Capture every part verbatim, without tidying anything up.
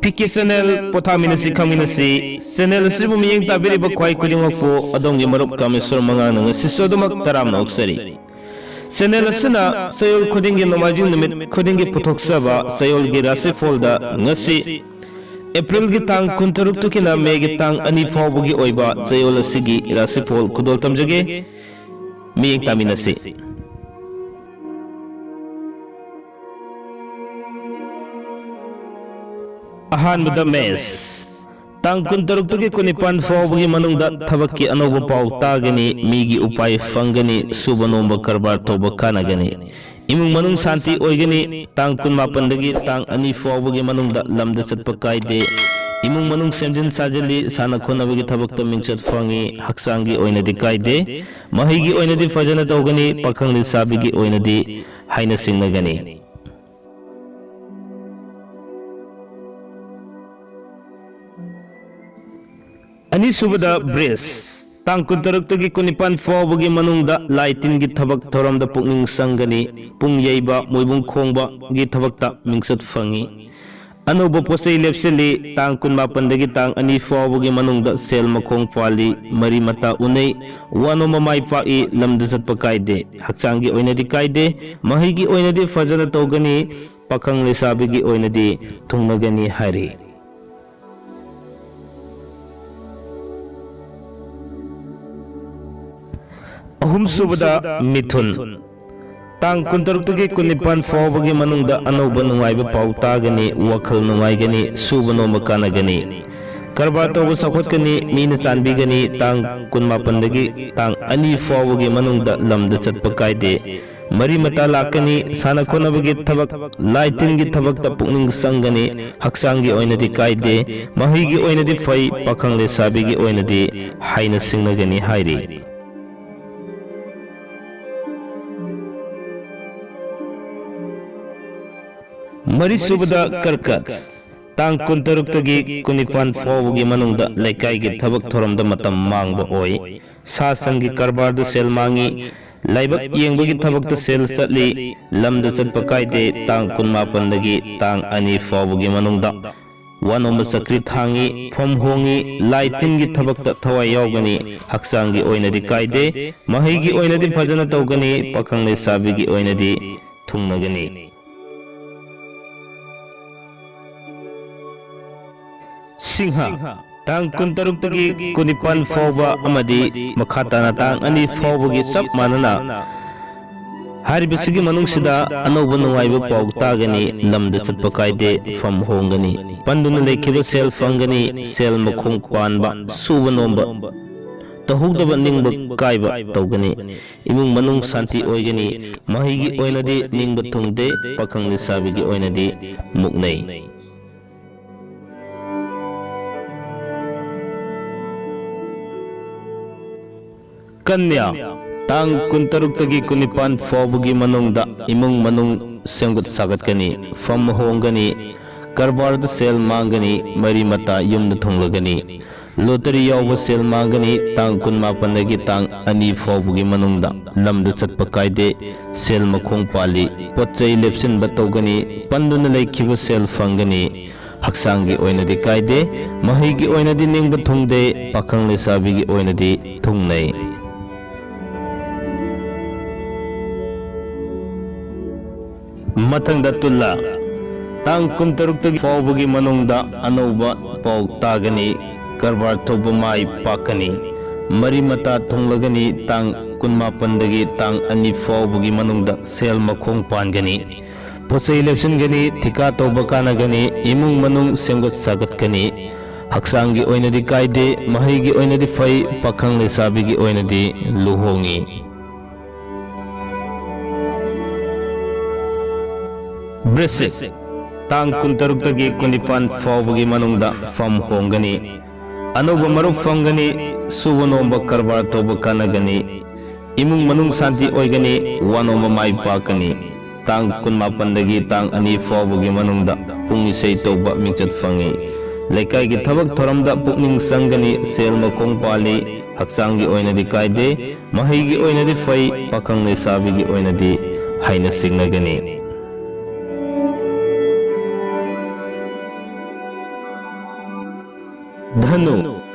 E ꯀꯦ channel ꯄꯣꯊꯥꯃꯤꯟꯅꯁꯤ ꯈꯪꯃꯤꯟꯅꯁꯤ channel ꯑꯁꯤꯕꯨ ꯃꯤꯠꯌꯦꯡ ꯇꯥꯕꯤꯔꯤꯕ ꯈ꯭ꯋꯥꯏ ꯈꯨꯗꯤꯡꯃꯛꯄꯨ ꯑꯗꯣꯝꯒꯤ ꯃꯔꯨꯞ ꯀꯥꯃꯦꯁꯣꯔ ꯃꯉꯥꯡꯅ ꯉꯁꯤꯁꯨ ꯑꯗꯨꯃꯛ ꯇꯔꯥꯝꯅ ꯑꯣꯛꯆꯔꯤ꯫ ꯆꯦꯅꯦꯜ ꯑꯁꯤꯅ ꯆꯌꯣꯜ ꯈꯨꯗꯤꯡꯒꯤ ꯅꯣꯡꯃꯥꯏꯖꯤꯡ ꯅꯨꯃꯤꯠ ꯈꯨꯗꯤꯡꯒꯤ ꯄꯨꯊꯣꯛꯆꯕ ꯆꯌꯣꯜꯒꯤ ꯔꯥꯁꯤꯐꯣꯜꯗ ꯉꯁꯤ ꯑꯦꯄ꯭ꯔꯤꯜꯒꯤ ꯇꯥꯡ ꯀꯨꯟꯇꯔꯨꯛꯇꯒꯤꯅ ꯃꯦꯒꯤ ꯇꯥꯡ ꯑꯅꯤ ꯐꯥꯎꯕꯒꯤ ꯑꯣꯏꯕ ꯆꯌꯣꯜ ꯑꯁꯤꯒꯤ ꯔꯥꯁꯤꯐꯣꯜ ꯈꯨꯗꯣꯜ ꯇꯝꯖꯒꯦ꯫ ꯃꯤꯠꯌꯦꯡ ꯇꯥꯃꯤꯟꯅꯁꯤ꯫ ꯑꯍꯥꯟꯕꯗ ꯃꯦꯁ꯫ ꯇꯥꯡ ꯀꯨꯟꯇꯔꯨꯛꯇꯒꯤ ꯀꯨꯟꯅꯤꯄꯥꯟ ꯐꯥꯎꯕꯒꯤ ꯃꯅꯨꯡꯗ ꯊꯕꯛꯀꯤ ꯑꯅꯧꯕ ꯄꯥꯎ ꯇꯥꯒꯅꯤ, ꯃꯤꯒꯤ ꯎꯄꯥꯏ ꯐꯪꯒꯅꯤ, ꯁꯨꯕ ꯅꯣꯝꯕ ꯀꯔꯕꯥꯔ ꯇꯧꯕ ꯀꯥꯟꯅꯒꯅꯤ꯫ ꯏꯃꯨꯡ ꯃꯅꯨꯡ ꯁꯥꯟꯇꯤ ꯑꯣꯏꯒꯅꯤ꯫ ꯇꯥꯡ ꯀꯨꯟꯃꯥꯄꯟꯗꯒꯤ ꯇꯥꯡ ꯑꯅꯤ ꯐꯥꯎꯕꯒꯤ ꯃꯅꯨꯡꯗ ꯂꯝꯗ ꯆꯠꯄ ꯀꯥꯏꯗꯦ꯫ ꯏꯃꯨꯡ ꯃꯅꯨꯡ ꯁꯦꯝꯖꯤꯟ ꯁꯥꯖꯤꯜꯂꯤ, ꯁꯥꯟꯅ ꯈꯣꯠꯅꯕꯒꯤ ꯊꯕꯛꯇ ꯃꯤꯡꯆꯠ ꯐꯪꯏ, ꯍꯛꯆꯥꯡꯒꯤ ꯑꯣꯏꯅꯗꯤ ꯀꯥꯏꯗꯦ꯫ ꯃꯍꯩꯒꯤ ꯑꯣꯏꯅꯗꯤ ꯐꯖꯅ ꯇꯧꯒꯅꯤ, ꯄꯥꯈꯪ ꯂꯩꯁꯥꯕꯤꯒꯤ ꯑꯣꯏꯅꯗꯤ ꯍꯥꯏꯅ ꯁꯤꯡꯅꯒꯅꯤ꯫ ꯑꯅꯤꯁꯨꯕꯗ ꯕ꯭ꯔꯤꯖ꯫ ꯇꯥꯡ ꯀꯨꯟꯇꯔꯨꯛꯇꯒꯤ ꯀꯨꯟꯅꯤꯄꯥꯟ ꯐꯥꯎꯕꯒꯤ ꯃꯅꯨꯡꯗ ꯂꯥꯏ ꯇꯤꯟꯒꯤ ꯊꯕꯛ ꯊꯧꯔꯝꯗ ꯄꯨꯛꯅꯤꯡ ꯆꯪꯒꯅꯤ꯫ ꯄꯨꯡ ꯌꯩꯕ, ꯃꯣꯏꯕꯨꯡ ꯈꯣꯡꯕꯒꯤ ꯊꯕꯛꯇ ꯃꯤꯡꯆꯠ ꯐꯪꯏ꯫ ꯑꯅꯧꯕ ꯄꯣꯠꯆꯩ ꯂꯦꯞꯁꯤꯜꯂꯤ꯫ ꯇꯥꯡ ꯀꯨꯟꯃꯥꯄꯟꯗꯒꯤ ꯇꯥꯡ ꯑꯅꯤ ꯐꯥꯎꯕꯒꯤ ꯃꯅꯨꯡꯗ ꯁꯦꯜ ꯃꯈꯣꯡ ꯄꯥꯜꯂꯤ, ꯃꯔꯤ ꯃꯇꯥ ꯎꯅꯩ, ꯋꯥꯅꯣꯝꯕ ꯃꯥꯏ ꯄꯥꯛꯏ, ꯂꯝꯗ ꯆꯠꯄ ꯀꯥꯏꯗꯦ, ꯍꯛꯆꯥꯡꯒꯤ ꯑꯣꯏꯅꯗꯤ ꯀꯥꯏꯗꯦ, ꯃꯍꯩꯒꯤ ꯑꯣꯏꯅꯗꯤ ꯐꯖꯅ ꯇꯧꯒꯅꯤ, ꯄꯥꯈꯪ ꯂꯩꯁꯥꯕꯤꯒꯤ ꯑꯣꯏꯅꯗꯤ ꯊꯨꯡꯅꯒꯅꯤ ꯍꯥꯏꯔꯤ꯫ ꯑꯍꯨꯝꯁꯨꯕꯗ ꯃꯤꯊꯨꯟ꯫ ꯇꯥꯡ ꯀꯨꯟꯇꯔꯨꯛꯇꯒꯤ ꯀꯨꯟꯅꯤꯄꯥꯟ ꯐꯥꯎꯕꯒꯤ ꯃꯅꯨꯡꯗ ꯑꯅꯧꯕ ꯅꯨꯡꯉꯥꯏꯕ ꯄꯥꯎ ꯇꯥꯒꯅꯤ, ꯋꯥꯈꯜ ꯅꯨꯡꯉꯥꯏꯒꯅꯤ, ꯁꯨꯕ ꯅꯣꯝꯕ ꯀꯥꯟꯅꯒꯅꯤ, ꯀꯔꯕꯥꯔ ꯇꯧꯕ ꯆꯥꯎꯈꯠꯀꯅꯤ, ꯃꯤꯅ ꯆꯥꯟꯕꯤꯒꯅꯤ꯫ ꯇꯥꯡ ꯀꯨꯟꯃꯥꯄꯟꯗꯒꯤ ꯇꯥꯡ ꯑꯅꯤ ꯐꯥꯎꯕꯒꯤ ꯃꯅꯨꯡꯗ ꯂꯝꯗ ꯆꯠꯄ ꯀꯥꯏꯗꯦ꯫ ꯃꯔꯤ ꯃꯇꯥ ꯂꯥꯛꯀꯅꯤ, ꯁꯥꯟꯅ ꯈꯣꯠꯅꯕꯒꯤ ꯊꯕꯛ, ꯂꯥꯏ ꯇꯤꯟꯒꯤ ꯊꯕꯛꯇ ꯄꯨꯛꯅꯤꯡ ꯆꯪꯒꯅꯤ, ꯍꯛꯆꯥꯡꯒꯤ ꯑꯣꯏꯅꯗꯤ ꯀꯥꯏꯗꯦ, ꯃꯍꯩꯒꯤ ꯑꯣꯏꯅꯗꯤ ꯐꯩ, ꯄꯥꯈꯪ ꯂꯩꯁꯥꯕꯤꯒꯤ ꯑꯣꯏꯅꯗꯤ ꯍꯥꯏꯅ ꯁꯤꯡꯅꯒꯅꯤ ꯍꯥꯏꯔꯤ꯫ ꯃꯔꯤꯁꯨꯕꯗ ꯀꯔꯀꯠ꯫ ꯇꯥꯡ ꯀꯨꯟꯇꯔꯨꯛꯇꯒꯤ ꯀꯨꯟꯅꯤꯄꯥꯟ ꯐꯥꯎꯕꯒꯤ ꯃꯅꯨꯡꯗ ꯂꯩꯀꯥꯏꯒꯤ ꯊꯕꯛ ꯊꯧꯔꯝꯗ ꯃꯇꯝ ꯃꯥꯡꯕ ꯑꯣꯏ꯫ ꯁꯥ ꯁꯟꯒꯤ ꯀꯔꯕꯥꯔꯗ ꯁꯦꯜ ꯃꯥꯡꯏ꯫ ꯂꯥꯏꯕꯛ ꯌꯦꯡꯕꯒꯤ ꯊꯕꯛꯇ ꯁꯦꯜ ꯆꯠꯂꯤ꯫ ꯂꯝꯗ ꯆꯠꯄ ꯀꯥꯏꯗꯦ꯫ ꯇꯥꯡ ꯀꯨꯟꯃꯥꯄꯟꯗꯒꯤ ꯇꯥꯡ ꯑꯅꯤ ꯐꯥꯎꯕꯒꯤ ꯃꯅꯨꯡꯗ ꯋꯥꯅꯣꯝꯕ ꯆꯀ꯭ꯔꯤ ꯊꯥꯡꯉꯤ, ꯐꯝ ꯍꯣꯡꯉꯤ, ꯂꯥꯏ ꯇꯤꯟꯒꯤ ꯊꯕꯛꯇ ꯊꯋꯥꯏ ꯌꯥꯎꯒꯅꯤ, ꯍꯛꯆꯥꯡꯒꯤ ꯑꯣꯏꯅꯗꯤ ꯀꯥꯏꯗꯦ, ꯃꯍꯩꯒꯤ ꯑꯣꯏꯅꯗꯤ ꯐꯖꯅ ꯇꯧꯒꯅꯤ, ꯄꯥꯈꯪ ꯂꯩꯁꯥꯕꯤꯒꯤ ꯑꯣꯏꯅꯗꯤ ꯊꯨꯡꯅꯒꯅꯤ꯫ ꯁꯤꯡꯍ, ꯇꯥꯡ ꯀꯨꯟꯇꯔꯨꯛꯇꯒꯤ ꯀꯨꯟꯅꯤꯄꯥꯟ ꯐꯥꯎꯕ ꯑꯃꯗꯤ ꯃꯈꯥ ꯇꯥꯅ ꯇꯥꯡ ꯑꯅꯤ ꯐꯥꯎꯕꯒꯤ ꯆꯞ ꯃꯥꯟꯅꯅ ꯍꯥꯏꯔꯤꯕꯁꯤꯒꯤ ꯃꯅꯨꯡꯁꯤꯗ ꯑꯅꯧꯕ ꯅꯨꯡꯉꯥꯏꯕ ꯄꯥꯎ ꯇꯥꯒꯅꯤ, ꯂꯝꯗ ꯆꯠꯄ ꯀꯥꯏꯗꯦ, ꯐꯝ ꯍꯣꯡꯒꯅꯤ, ꯄꯟꯗꯨꯅ ꯂꯩꯈꯤꯕ ꯁꯦꯜ ꯐꯪꯒꯅꯤ, ꯁꯦꯜ ꯃꯈꯣꯡ ꯄꯥꯟꯕ, ꯁꯨꯕ ꯅꯣꯝꯕ ꯇꯧꯍꯧꯗꯕ ꯅꯤꯡꯕ ꯀꯥꯏꯕ ꯇꯧꯒꯅꯤ, ꯏꯃꯨꯡ ꯃꯅꯨꯡ ꯁꯥꯟꯇꯤ ꯑꯣꯏꯒꯅꯤ, ꯃꯍꯩꯒꯤ ꯑꯣꯏꯅꯗꯤ ꯅꯤꯡꯕ ꯊꯨꯡꯗꯦ, ꯄꯥꯈꯪ ꯂꯩꯁꯥꯕꯤꯒꯤ ꯑꯣꯏꯅꯗꯤ ꯃꯨꯛꯅꯩ꯫ ꯀꯟꯌꯥ, ꯇꯥꯡ ꯀꯨꯟꯇꯔꯨꯛꯇꯒꯤ ꯀꯨꯟꯅꯤꯄꯥꯟ ꯐꯥꯎꯕꯒꯤ ꯃꯅꯨꯡꯗ ꯏꯃꯨꯡ ꯃꯅꯨꯡ ꯁꯦꯝꯒꯠ ꯁꯥꯒꯠꯀꯅꯤ, ꯐꯝ ꯍꯣꯡꯒꯅꯤ, ꯀꯔꯕꯥꯔꯗ ꯁꯦꯜ ꯃꯥꯡꯒꯅꯤ, ꯃꯔꯤ ꯃꯇꯥ ꯌꯨꯝꯗ ꯊꯨꯡꯂꯒꯅꯤ, ꯂꯣꯇꯔꯤ ꯌꯥꯎꯕ ꯁꯦꯜ ꯃꯥꯡꯒꯅꯤ, ꯇꯥꯡ ꯀꯨꯟꯃꯥꯄꯟꯗꯒꯤ ꯇꯥꯡ ꯑꯅꯤ ꯐꯥꯎꯕꯒꯤ ꯃꯅꯨꯡꯗ ꯂꯝꯗ ꯆꯠꯄ ꯀꯥꯏꯗꯦ, ꯁꯦꯜ ꯃꯈꯣꯡ ꯄꯥꯜꯂꯤ, ꯄꯣꯠ ꯆꯩ ꯂꯦꯞꯁꯤꯟꯕ ꯇꯧꯒꯅꯤ, ꯄꯟꯗꯨꯅ ꯂꯩꯈꯤꯕ ꯁꯦꯜ ꯐꯪꯒꯅꯤ, ꯍꯛꯆꯥꯡꯒꯤ ꯑꯣꯏꯅꯗꯤ ꯀꯥꯏꯗꯦ, ꯃꯍꯩꯒꯤ ꯑꯣꯏꯅꯗꯤ ꯅꯤꯡꯕ ꯊꯨꯡꯗꯦ, ꯄꯥꯈꯪ ꯂꯩꯁꯥꯕꯤꯒꯤ ꯑꯣꯏꯅꯗꯤ ꯊꯨꯡꯅꯩ꯫ ꯃꯊꯪꯗ ꯇꯨꯂꯥ, ꯇꯥꯡ ꯀꯨꯟꯇꯔꯨꯛꯇꯒꯤ ꯐꯥꯎꯕꯒꯤ ꯃꯅꯨꯡꯗ ꯑꯅꯧꯕ ꯄꯥꯎ ꯇꯥꯒꯅꯤ, ꯀꯔꯕꯥꯔ ꯇꯧꯕ ꯃꯥꯏ ꯄꯥꯛꯀꯅꯤ, ꯃꯔꯤ ꯃꯇꯥ ꯊꯨꯡꯂꯒꯅꯤ, ꯇꯥꯡ ꯀꯨꯟꯃꯥꯄꯟꯗꯒꯤ ꯇꯥꯡ ꯑꯅꯤ ꯐꯥꯎꯕꯒꯤ ꯃꯅꯨꯡꯗ ꯁꯦꯜ ꯃꯈꯣꯡ ꯄꯥꯟꯒꯅꯤ, ꯄꯣꯠꯆꯩ ꯂꯦꯞꯁꯤꯟꯒꯅꯤ, ꯊꯤꯀꯥ ꯇꯧꯕ ꯀꯥꯟꯅꯒꯅꯤ, ꯏꯃꯨꯡ ꯃꯅꯨꯡ ꯁꯦꯝꯒꯠ ꯁꯥꯒꯠꯀꯅꯤ, ꯍꯛꯆꯥꯡꯒꯤ ꯑꯣꯏꯅꯗꯤ ꯀꯥꯏꯗꯦ, ꯃꯍꯩꯒꯤ ꯑꯣꯏꯅꯗꯤ ꯐꯩ, ꯄꯥꯈꯪ ꯂꯩꯁꯥꯕꯤꯒꯤ ꯑꯣꯏꯅꯗꯤ ꯂꯨꯍꯣꯡꯉꯤ꯫ ꯕ꯭ꯔꯤꯁꯤꯛ, ꯇꯥꯡ ꯀꯨꯟꯇꯔꯨꯛꯇꯒꯤ ꯀꯨꯟꯅꯤꯄꯥꯟ ꯐꯥꯎꯕꯒꯤ ꯃꯅꯨꯡꯗ ꯐꯝ ꯍꯣꯡꯒꯅꯤ꯫ ꯑꯅꯧꯕ ꯃꯔꯨꯞ ꯐꯪꯒꯅꯤ, ꯁꯨꯕ ꯅꯣꯝꯕ ꯀꯔꯕꯥꯔ ꯇꯧꯕ ꯀꯥꯟꯅꯒꯅꯤ, ꯏꯃꯨꯡ ꯃꯅꯨꯡ ꯁꯥꯟꯇꯤ ꯑꯣꯏꯒꯅꯤ, ꯋꯥꯅꯣꯝꯕ ꯃꯥꯏ ꯄꯥꯛꯀꯅꯤ꯫ ꯇꯥꯡ ꯀꯨꯟꯃꯥꯄꯟꯗꯒꯤ ꯇꯥꯡ ꯑꯅꯤ ꯐꯥꯎꯕꯒꯤ ꯃꯅꯨꯡꯗ ꯄꯨꯡ ꯏꯁꯩ ꯇꯧꯕ ꯃꯤꯡꯆꯠ ꯐꯪꯏ꯫ ꯂꯩꯀꯥꯏꯒꯤ ꯊꯕꯛ ꯊꯧꯔꯝꯗ ꯄꯨꯛꯅꯤꯡ ꯆꯪꯒꯅꯤ, ꯁꯦꯜ ꯃꯈꯣꯡ ꯄꯥꯜꯂꯤ, ꯍꯛꯆꯥꯡꯒꯤ ꯑꯣꯏꯅꯗꯤ ꯀꯥꯏꯗꯦ, ꯃꯍꯩꯒꯤ ꯑꯣꯏꯅꯗꯤ ꯐꯩ, ꯄꯥꯈꯪ ꯂꯩꯁꯥꯕꯤꯒꯤ ꯑꯣꯏꯅꯗꯤ ꯍꯥꯏꯅ ꯁꯤꯡꯅꯒꯅꯤ꯫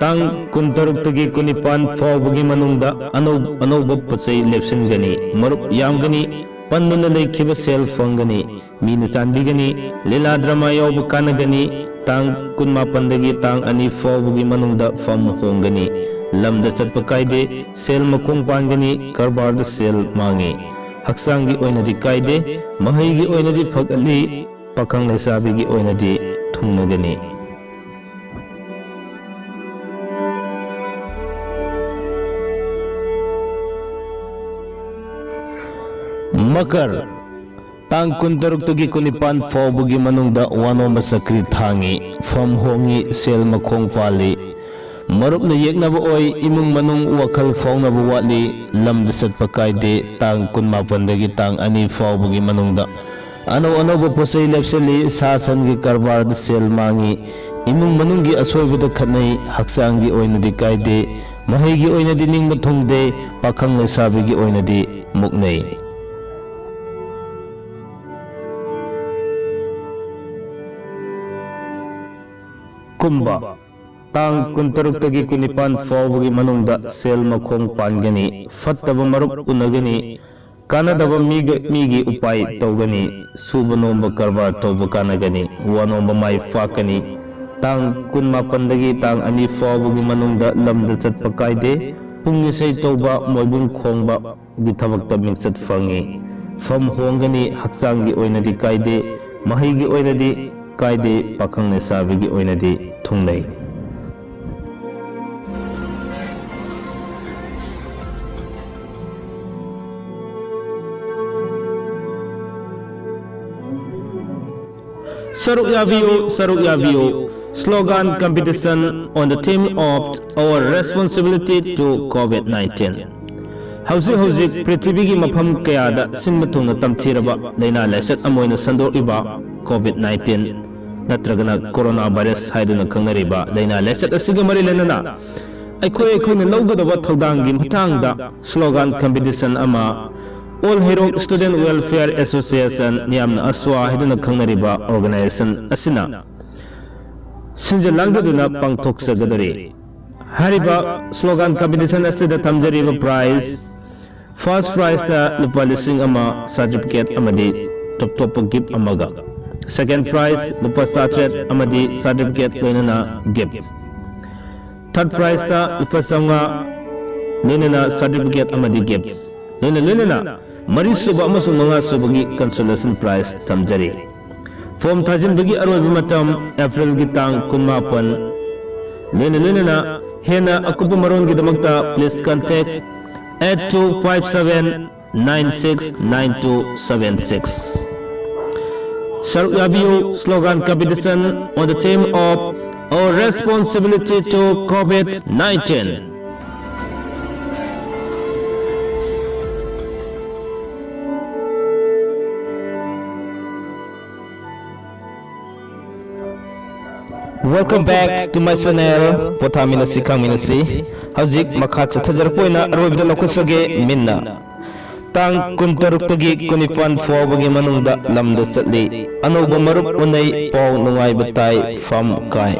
ꯇꯥꯡ ꯀꯨꯟꯇꯔꯨꯛꯇꯒꯤ ꯀꯨꯟꯅꯤꯄꯥꯟ ꯐꯥꯎꯕꯒꯤ ꯃꯅꯨꯡꯗ ꯑꯅꯧ-, ꯑꯅꯧꯕ ꯄꯣꯠꯆꯩ ꯂꯦꯞꯁꯤꯟꯒꯅꯤ꯫ ꯃꯔꯨꯞ ꯌꯥꯝꯒꯅꯤ, ꯄꯟꯗꯨꯅ ꯂꯩꯈꯤꯕ ꯁꯦꯜ ꯐꯪꯒꯅꯤ꯫ ꯃꯤꯅ ꯆꯥꯟꯕꯤꯒꯅꯤ꯫ ꯂꯤꯂꯥ ꯗ꯭ꯔꯃꯥ ꯌꯥꯎꯕ ꯀꯥꯟꯅꯒꯅꯤ꯫ ꯇꯥꯡ ꯀꯨꯟꯃꯥꯄꯟꯗꯒꯤ ꯇꯥꯡ ꯑꯅꯤ ꯐꯥꯎꯕꯒꯤ ꯃꯅꯨꯡꯗ ꯐꯝ ꯍꯣꯡꯒꯅꯤ꯫ ꯂꯝꯗ ꯆꯠꯄ ꯀꯥꯏꯗꯦ꯫ ꯁꯦꯜ ꯃꯈꯣꯡ ꯄꯥꯟꯒꯅꯤ꯫ ꯀꯔꯕꯥꯔꯗ ꯁꯦꯜ ꯃꯥꯡꯉꯤ꯫ ꯍꯛꯆꯥꯡꯒꯤ ꯑꯣꯏꯅꯗꯤ ꯀꯥꯏꯗꯦ꯫ ꯃꯍꯩꯒꯤ ꯑꯣꯏꯅꯗꯤ ꯐꯒꯠꯂꯤ꯫ ꯄꯥꯈꯪ ꯂꯩꯁꯥꯕꯤꯒꯤ ꯑꯣꯏꯅꯗꯤ ꯊꯨꯡꯅꯒꯅꯤ꯫ ꯃꯀꯔ, ꯇꯥꯡ ꯀꯨꯟꯇꯔꯨꯛꯇꯒꯤ ꯀꯨꯟꯅꯤꯄꯥꯟ ꯐꯥꯎꯕꯒꯤ ꯃꯅꯨꯡꯗ ꯋꯥꯅꯣꯝꯕ ꯆꯀ꯭ꯔꯤ ꯊꯥꯡꯉꯤ, ꯐꯝ ꯍꯣꯡꯉꯤ, ꯁꯦꯜ ꯃꯈꯣꯡ ꯄꯥꯜꯂꯤ꯫ ꯃꯔꯨꯞꯅ ꯌꯦꯛꯅꯕ ꯑꯣꯏ, ꯏꯃꯨꯡ ꯃꯅꯨꯡ ꯋꯥꯈꯜ ꯐꯥꯎꯅꯕ ꯋꯥꯠꯂꯤ, ꯂꯝꯗ ꯆꯠꯄ ꯀꯥꯏꯗꯦ꯫ ꯇꯥꯡ ꯀꯨꯟꯃꯥꯄꯟꯗꯒꯤ ꯇꯥꯡ ꯑꯅꯤ ꯐꯥꯎꯕꯒꯤ ꯃꯅꯨꯡꯗ ꯑꯅꯧ ꯑꯅꯧꯕ ꯄꯣꯠꯆꯩ ꯂꯦꯞꯁꯤꯜꯂꯤ, ꯁꯥ ꯁꯟꯒꯤ ꯀꯔꯕꯥꯔꯗ ꯁꯦꯜ ꯃꯥꯡꯉꯤ, ꯏꯃꯨꯡ ꯃꯅꯨꯡꯒꯤ ꯑꯁꯣꯏꯕꯗ ꯈꯠꯅꯩ, ꯍꯛꯆꯥꯡꯒꯤ ꯑꯣꯏꯅꯗꯤ ꯀꯥꯏꯗꯦ, ꯃꯍꯩꯒꯤ ꯑꯣꯏꯅꯗꯤ ꯅꯤꯡꯕ ꯊꯨꯡꯗꯦ, ꯄꯥꯈꯪ ꯂꯩꯁꯥꯕꯤꯒꯤ ꯑꯣꯏꯅꯗꯤ ꯃꯨꯛꯅꯩ꯫ ꯀꯨꯝꯕ, ꯇꯥꯡ ꯀꯨꯟꯇꯔꯨꯛꯇꯒꯤ ꯀꯨꯟꯅꯤꯄꯥꯟ ꯐꯥꯎꯕꯒꯤ ꯃꯅꯨꯡꯗ ꯁꯦꯜ ꯃꯈꯣꯡ ꯄꯥꯟꯒꯅꯤ꯫ ꯐꯠꯇꯕ ꯃꯔꯨꯞ ꯎꯅꯒꯅꯤ꯫ ꯀꯥꯟꯅꯗꯕ ꯃꯤꯒ, ꯃꯤꯒꯤ ꯎꯄꯥꯏ ꯇꯧꯒꯅꯤ꯫ ꯁꯨꯕ ꯅꯣꯝꯕ ꯀꯔꯕꯥꯔ ꯇꯧꯕ ꯀꯥꯟꯅꯒꯅꯤ꯫ ꯋꯥ ꯅꯣꯝꯕ ꯃꯥꯏ ꯄꯥꯛꯀꯅꯤ꯫ ꯇꯥꯡ ꯀꯨꯟꯃꯥꯄꯟꯗꯒꯤ ꯇꯥꯡ ꯑꯅꯤ ꯐꯥꯎꯕꯒꯤ ꯃꯅꯨꯡꯗ ꯂꯝꯗ ꯆꯠꯄ ꯀꯥꯏꯗꯦ꯫ ꯄꯨꯡ ꯏꯁꯩ ꯇꯧꯕ, ꯃꯣꯏꯕꯨꯡ ꯈꯣꯡꯕ, ꯒꯤ ꯊꯕꯛꯇ ꯃꯤꯡꯆꯠ ꯐꯪꯉꯤ꯫ ꯐꯝ ꯍꯣꯡꯒꯅꯤ, ꯍꯛꯆꯥꯡꯒꯤ ꯑꯣꯏꯅꯗꯤ ꯀꯥꯏꯗꯦ, ꯃꯍꯩꯒꯤ ꯑꯣꯏꯅꯗꯤ ꯀꯥꯏꯗꯦ, ꯄꯥꯈꯪ ꯂꯩꯁꯥꯕꯤꯒꯤ ꯑꯣꯏꯅꯗꯤ ꯊꯨꯡꯅꯩ꯫ ꯁꯔꯨꯛ ꯌꯥꯕꯤꯌꯨ, ꯁꯔꯨꯛ ꯌꯥꯕꯤꯌꯨ꯫ Slogan competition on the theme of our responsibility to COVID nineteen꯫ ꯍꯧꯖꯤꯛ ꯍꯧꯖꯤꯛ ꯄ꯭ꯔꯤꯊꯤꯕꯤꯒꯤ ꯃꯐꯝ ꯀꯌꯥꯗ ꯁꯤꯟꯕ ꯊꯨꯡꯅ ꯇꯝꯊꯤꯔꯕ ꯂꯥꯏꯅꯥ ꯂꯥꯏꯆꯠ ꯑꯃ ꯑꯣꯏꯅ ꯁꯟꯗꯣꯛꯂꯤꯕ COVID nineteen ꯅꯠꯇ꯭ꯔꯒꯅ corona virus ꯍꯥꯏꯗꯨꯅ ꯈꯪꯅꯔꯤꯕ ꯂꯥꯏꯅꯥ ꯂꯥꯏꯆꯠ ꯑꯁꯤꯒ ꯃꯔꯤ ꯂꯩꯅꯅ ꯑꯩꯈꯣꯏ ꯑꯩꯈꯣꯏꯅ ꯂꯧꯒꯗꯕ ꯊꯧꯗꯥꯡꯒꯤ ꯃꯇꯥꯡꯗ slogan competition ꯑꯃ All Heirok Student Welfare Association, ꯃꯤꯌꯥꯝꯅ ꯑꯁ꯭ꯋꯥ ꯍꯥꯏꯗꯨꯅ ꯈꯪꯅꯔꯤꯕ organization ꯑꯁꯤꯅ ꯁꯤꯟꯖ ꯂꯥꯡꯖꯗꯨꯅ ꯄꯥꯡꯊꯣꯛꯆꯒꯗꯧꯔꯤ꯫ ꯍꯥꯏꯔꯤꯕ slogan competition ꯑꯁꯤꯗ ꯊꯝꯖꯔꯤꯕ prize, first prizeꯇ ꯂꯨꯄꯥ ꯂꯤꯁꯤꯡ ꯑꯃ certificate ꯑꯃꯗꯤ top ꯇꯣꯞꯄ gift ꯑꯃꯒ, second prize ꯂꯨꯄꯥ ꯆꯥꯇ꯭ꯔꯦꯠ ꯑꯃꯗꯤ certificate ꯂꯣꯏꯅꯅ gift, third prizeꯇ ꯂꯨꯄꯥ ꯆꯥꯝꯃꯉꯥ ꯂꯣꯏꯅꯅ certificate ꯑꯃꯗꯤ gift, ꯂꯣꯏꯅ ꯂꯣꯏꯅꯅ ꯃꯔꯤꯁꯨꯕ ꯑꯃꯁꯨꯡ ꯃꯉꯥꯁꯨꯕꯒꯤ consolation prize ꯊꯝꯖꯔꯤ꯫ Form ꯊꯥꯖꯤꯟꯕꯒꯤ ꯑꯔꯣꯏꯕ ꯃꯇꯝ Aprilꯒꯤ ꯇꯥꯡ ꯀꯨꯟꯃꯥꯄꯟ꯫ ꯂꯣꯏꯅ ꯂꯣꯏꯅꯅ ꯍꯦꯟꯅ ꯑꯀꯨꯞꯄ ꯃꯔꯣꯜꯒꯤꯗꯃꯛꯇ please contact eight two five seven nine six nine two seven six꯫ ꯁꯔꯨꯛ ꯌꯥꯕꯤꯌꯨ slogan competition on the theme of our responsibility to COVID nineteen꯫ Welcome back to my channel, ꯄꯣꯊꯥꯃꯤꯟꯅꯁꯤ ꯈꯥꯡꯃꯤꯟꯅꯁꯤ꯫ ꯍꯧꯖꯤꯛ ꯃꯈꯥ ꯆꯠꯊꯖꯔꯛꯄ ꯑꯣꯏꯅ ꯑꯔꯣꯏꯕꯗ ꯂꯧꯈꯠꯆꯒꯦ ꯃꯤꯟꯅ꯫ ꯇꯥꯡ ꯀꯨꯟꯇꯔꯨꯛꯇꯒꯤ ꯀꯨꯟꯅꯤꯄꯥꯟ ꯐꯥꯎꯕꯒꯤ ꯃꯅꯨꯡꯗ ꯂꯝꯗ ꯆꯠꯂꯤ꯫ ꯑꯅꯧꯕ ꯃꯔꯨꯞ ꯎꯅꯩ, ꯄꯥꯎ ꯅꯨꯡꯉꯥꯏꯕ ꯇꯥꯏ, ꯐꯝ ꯀꯥꯏ꯫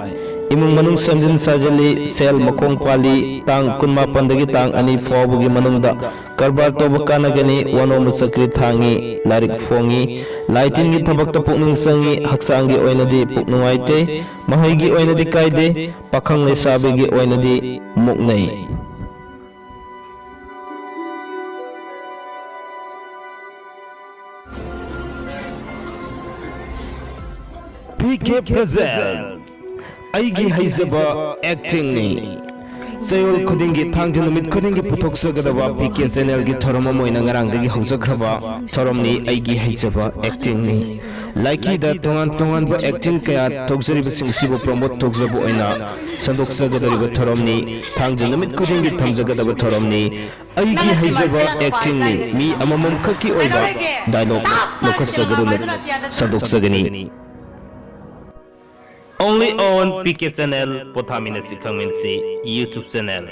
ꯏꯃꯨꯡ ꯃꯅꯨꯡ ꯁꯦꯝꯖꯤꯟ ꯁꯥꯖꯤꯜꯂꯤ, ꯁꯦꯜ ꯃꯈꯣꯡ ꯄꯥꯜꯂꯤ꯫ ꯇꯥꯡ ꯀꯨꯟꯃꯥꯄꯟꯗꯒꯤ ꯇꯥꯡ ꯑꯅꯤ ꯐꯥꯎꯕꯒꯤ ꯃꯅꯨꯡꯗ ꯀꯔꯕꯥꯔ ꯇꯧꯕ ꯀꯥꯟꯅꯒꯅꯤ, ꯋꯥꯅꯣꯝꯕ ꯆꯀ꯭ꯔꯤ ꯊꯥꯡꯉꯤ, ꯂꯥꯏꯔꯤꯛ ꯐꯣꯡꯉꯤ, ꯂꯥꯏ ꯇꯤꯟꯒꯤ ꯊꯕꯛꯇ ꯄꯨꯛꯅꯤꯡ ꯆꯪꯉꯤ, ꯍꯛꯆꯥꯡꯒꯤ ꯑꯣꯏꯅꯗꯤ ꯄꯨꯛ ꯅꯨꯡꯉꯥꯏꯇꯦ, ꯃꯍꯩꯒꯤ ꯑꯣꯏꯅꯗꯤ ꯀꯥꯏꯗꯦ, ꯄꯥꯈꯪ ꯂꯩꯁꯥꯕꯤꯒꯤ ꯑꯣꯏꯅꯗꯤ ꯃꯨꯛꯅꯩ꯫ ꯄꯤ ꯀꯦ present ꯑꯩꯒꯤ ꯍꯩꯖꯕ actingꯅꯤ꯫ ꯆꯌꯣꯜ ꯈꯨꯗꯤꯡꯒꯤ ꯊꯥꯡꯖ ꯅꯨꯃꯤꯠ ꯈꯨꯗꯤꯡꯒꯤ ꯄꯨꯊꯣꯛꯆꯒꯗꯕ ꯄꯤ ꯀꯦ channelꯒꯤ ꯊꯧꯔꯝ ꯑꯃ ꯑꯣꯏꯅ ꯉꯔꯥꯡꯗꯒꯤ ꯍꯧꯖꯈ꯭ꯔꯕ ꯊꯧꯔꯝꯅꯤ ꯑꯩꯒꯤ ꯍꯩꯖꯕ actingꯅꯤ꯫ ꯂꯥꯏꯀꯤꯗ ꯇꯣꯉꯥꯟ ꯇꯣꯉꯥꯟꯕ acting ꯀꯌꯥ ꯇꯧꯖꯔꯤꯕꯁꯤꯡꯁꯤꯕꯨ promote ꯇꯧꯖꯕ ꯑꯣꯏꯅ ꯁꯟꯗꯣꯛꯆꯒꯗꯧꯔꯤꯕ ꯊꯧꯔꯝꯅꯤ꯫ ꯊꯥꯡꯖ ꯅꯨꯃꯤꯠ ꯈꯨꯗꯤꯡꯒꯤ ꯊꯝꯖꯒꯗꯕ ꯊꯧꯔꯝꯅꯤ꯫ ꯑꯩꯒꯤ ꯍꯩꯖꯕ actingꯅꯤ꯫ ꯃꯤ ꯑꯃꯃꯝ ꯈꯛꯀꯤ ꯑꯣꯏꯕ dialogue ꯂꯧꯈꯠꯆꯒꯗꯨꯅ ꯁꯟꯗꯣꯛꯆꯒꯅꯤ꯫ Only on P K channel, ꯄꯣꯊꯥꯃꯤꯟꯅꯁꯤ ꯈꯪꯃꯤꯟꯅꯁꯤ YouTube channel꯫